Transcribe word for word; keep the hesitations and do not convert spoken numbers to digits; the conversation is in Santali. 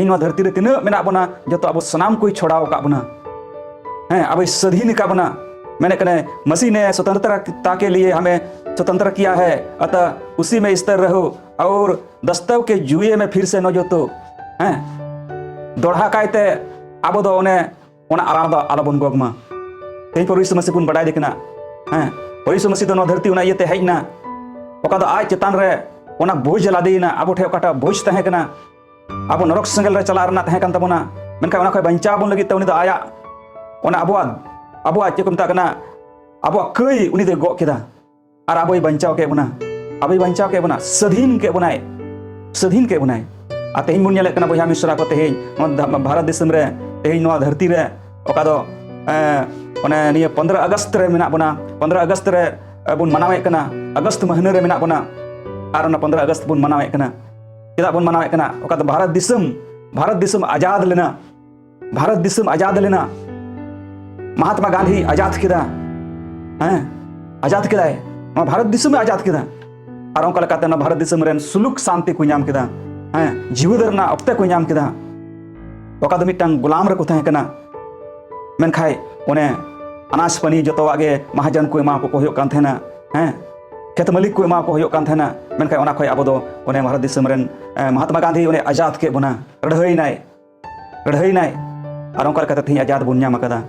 ᱛᱮᱦᱮᱧ ᱱᱚᱣᱟ ᱫᱷᱟᱹᱨᱛᱤ ᱨᱮ ᱛᱤᱱᱟᱹᱜ ᱢᱮᱱᱟᱜ ᱵᱚᱱᱟ, ᱡᱚᱛᱚ ᱟᱵᱚ ᱥᱟᱱᱟᱢ ᱠᱚᱭ ᱪᱷᱚᱲᱟᱣ ᱟᱠᱟᱫ ᱵᱚᱱᱟ᱾ ᱦᱮᱸ, ᱟᱵᱚᱭ ᱥᱟᱹᱫᱷᱤᱱ ᱟᱠᱟᱫ ᱵᱚᱱᱟ᱾ ᱢᱮᱱᱮᱫ ᱠᱟᱱᱟᱭ, "मसीह ने स्वतंत्रता के लिए हमें स्वतंत्र किया है, अतः उसी में स्थिर रहो और ᱫᱚᱥᱛᱚᱵ ᱠᱮ ᱡᱩᱭᱮ ᱢᱮ ᱯᱷᱤᱨ ᱥᱮ ᱱᱚ ᱡᱚᱛᱚ ᱦᱮᱸ ᱫᱚᱲᱦᱟ ᱠᱟᱭᱛᱮ ᱟᱵᱚ ᱫᱚ ᱚᱱᱮ ᱚᱱᱟ ᱟᱨᱟᱬ ᱫᱚ ᱟᱞᱚᱵᱚᱱ ᱜᱚᱜᱽ ᱢᱟ᱾ ᱛᱮᱦᱮᱧ ᱯᱨᱚᱵᱷᱩ ᱭᱤᱥᱩ ᱢᱟᱹᱥᱤ ᱵᱚᱱ ᱵᱟᱰᱟᱭ ᱫᱮ ᱠᱟᱱᱟ᱾ ᱦᱮᱸ, ᱯᱨᱚᱵᱷᱩ ᱭᱤᱥᱩ ᱢᱟᱹᱥᱤ ᱫᱚ ᱱᱚᱣᱟ ᱫᱷᱟᱹᱨᱛᱤ ᱚᱱᱟ ᱤᱭᱟᱹᱛᱮ ᱦᱮᱡ ᱮᱱᱟ, ᱚᱠᱟ ᱫᱚ ᱟᱡ ᱪᱮᱛᱟᱱ ᱨᱮ ᱚᱱᱟ ᱵᱳᱡᱽ ᱞᱟᱫᱮᱭᱮᱱᱟ᱾ ᱟᱵᱚ ᱴᱷᱮᱱ ᱚᱠᱟᱴᱟᱜ ᱵᱳᱡᱽ ᱛᱟᱦᱮᱸ ᱠᱟᱱᱟ, ᱟᱵᱚ ᱱᱚᱨᱚᱠ ᱥᱮᱸᱜᱮᱞ ᱨᱮ ᱪᱟᱞᱟᱜ ᱨᱮᱱᱟᱜ ᱛᱟᱦᱮᱸ ᱠᱟᱱ ᱛᱟᱵᱚᱱᱟ, ᱢᱮᱱᱠᱷᱟᱱ ᱚᱱᱟ ᱠᱷᱚᱱ ᱵᱟᱧᱪᱟᱣ ᱵᱚᱱ ᱞᱟᱹᱜᱤᱫ ᱛᱮ ᱩᱱᱤ ᱫᱚ ᱟᱭᱟᱜ ᱚᱱᱟ ᱟᱵᱚᱣᱟᱜ ᱟᱵᱚᱣᱟᱜ ᱪᱮᱫ ᱠᱚ ᱢᱮᱛᱟᱜ ᱠᱟᱱᱟ, ᱟᱵᱚᱣᱟᱜ ᱠᱟᱹᱭ ᱩᱱᱤ ᱫᱚᱭ ᱜᱚᱜ ᱠᱮᱫᱟ᱾ ᱟᱨ ᱟᱵᱚᱭ ᱵᱟᱧᱪᱟᱣ ᱠᱮᱫ ᱵᱚᱱᱟ᱾ ᱟᱵᱚᱭ ᱵᱟᱧᱪᱟᱣ ᱠᱮᱫ ᱵᱚᱱᱟ, ᱥᱟᱹᱫᱷᱤᱱ ᱠᱮᱫ ᱵᱚᱱᱟᱭ᱾ ᱥᱟᱹᱫᱷᱤᱱ ᱠᱮᱫ ᱵᱚᱱᱟᱭ᱾ ᱟᱨ ᱛᱮᱦᱮᱧ ᱵᱚᱱ ᱧᱮᱞᱮᱫ ᱠᱟᱱᱟ ᱵᱚᱭᱦᱟ ᱢᱤᱥᱨᱟ ᱠᱚ, ᱛᱮᱦᱮᱧ ᱱᱚᱣᱟ ᱫᱷᱟ- ᱵᱷᱟᱨᱚᱛ ᱫᱤᱥᱚᱢ ᱨᱮ, ᱛᱮᱦᱮᱧ ᱱᱚᱣᱟ ᱫᱷᱟᱹᱨᱛᱤ ᱨᱮ ᱚᱠᱟ ᱫᱚ ᱮᱸ, ᱚᱱᱮ ᱱᱤᱭᱟᱹ ᱯᱚᱱᱫᱽᱨᱚ ᱟᱜᱚᱥᱴ ᱨᱮ ᱢᱮᱱᱟᱜ ᱵᱚᱱᱟ᱾ ᱯᱚᱱᱫᱽᱨᱚ ᱟᱜᱚᱥᱴ ᱨᱮ ᱵᱚᱱ ᱢᱟᱱᱟᱣᱮᱫ ᱠᱟᱱᱟ᱾ ᱟᱜᱚᱥᱴ ᱢᱟᱹᱦᱱᱟᱹ ᱨᱮ ᱢᱮᱱᱟᱜ ᱵᱚᱱᱟ᱾ ᱟᱨ ᱚᱱᱟ ᱯᱚᱱᱫᱽᱨᱚ ᱟᱜᱚᱥᱴ ᱵᱚᱱ ᱢᱟᱱᱟᱣᱮᱫ ᱠᱟᱱᱟ᱾ ᱪᱮᱫᱟᱜ ᱵᱚᱱ ᱢᱟᱱᱟᱣᱮᱫ ᱠᱟᱱᱟ? ᱚᱠᱟ ᱫᱚ ᱵᱷᱟᱨᱚᱛ ᱫᱤᱥᱚᱢ, ᱵᱷᱟᱨᱚᱛ ᱫᱤᱥᱚᱢ ᱟᱡᱟᱫ ᱞᱮᱱᱟ᱾ ᱵᱷᱟᱨᱚᱛ ᱫᱤᱥᱚᱢ ᱟᱡᱟᱫ ᱞᱮᱱᱟ᱾ ᱢᱚᱦᱟᱛᱢᱟ ᱜᱟᱱᱫᱷᱤ ᱟᱡᱟᱫ ᱠᱮᱫᱟ᱾ ᱦᱮᱸ, ᱟᱡᱟᱫ ᱠᱮᱫᱟᱭ᱾ ᱱᱚᱣᱟ ᱵᱷᱟᱨᱚᱛ ᱫᱤᱥᱚᱢᱮ ᱟᱡᱟᱫ ᱠᱮᱫᱟ᱾ ᱟᱨ ᱚᱱᱠᱟ ᱞᱮᱠᱟᱛᱮ ᱱᱚᱣᱟ ᱵᱷᱟᱨᱚᱛ ᱫᱤᱥᱚᱢ ᱨᱮᱱ ᱥᱩᱞᱩᱠ ᱥᱟᱱᱛᱤ ᱠᱚ ᱧᱟᱢ ᱠᱮᱫᱟ᱾ ᱦᱮᱸ, ᱡᱤᱣᱮᱫ ᱨᱮᱱᱟᱜ ᱚᱠᱛᱮ ᱠᱚ ᱧᱟᱢ ᱠᱮᱫᱟ᱾ ᱚᱠᱟ ᱫᱚ ᱢᱤᱫᱴᱟᱝ ᱜᱳᱞᱟᱢ ᱨᱮᱠᱚ ᱛᱟᱦᱮᱸ ᱠᱟᱱᱟ᱾ ᱢᱮᱱᱠᱷᱟᱡ ᱚᱱᱮ ᱟᱱᱟᱡ ᱯᱟᱹᱱᱤ ᱡᱚᱛᱚᱣᱟᱜ ᱜᱮ ᱢᱟᱦᱟᱡᱚᱱ ᱠᱚ ᱮᱢᱟ ᱠᱚ ᱦᱩᱭᱩᱜ ᱠᱟᱱ ᱛᱟᱦᱮᱱᱟ᱾ ᱦᱮᱸ, ᱠᱷᱮᱛ ᱢᱟᱹᱞᱤᱠ ᱠᱚ ᱮᱢᱟ ᱠᱚ ᱦᱩᱭᱩᱜ ᱠᱟᱱ ᱛᱟᱦᱮᱱᱟ᱾ ᱢᱮᱱᱠᱷᱟᱱ ᱚᱱᱟ ᱠᱷᱚᱱ ᱟᱵᱚ ᱫᱚ ᱚᱱᱮ ᱵᱷᱟᱨᱚᱛ ᱫᱤᱥᱚᱢ ᱨᱮᱱ, ᱮ, ᱢᱚᱦᱟᱛᱢᱟ ᱜᱟᱱᱫᱷᱤ ᱚᱱᱮ ᱟᱡᱟᱫ ᱠᱮᱫ ᱵᱚᱱᱟ, ᱞᱟᱹᱲᱦᱟᱹᱭᱱᱟᱭ᱾ ᱞᱟᱹᱲᱦᱟᱹᱭᱱᱟᱭ᱾ ᱟᱨ ᱚᱱᱠᱟ ᱞᱮᱠᱟᱛᱮ ᱛᱮᱦᱮᱧ ᱟᱡᱟᱫ ᱵᱚᱱ ᱧᱟᱢ ᱟᱠᱟᱫᱟ᱾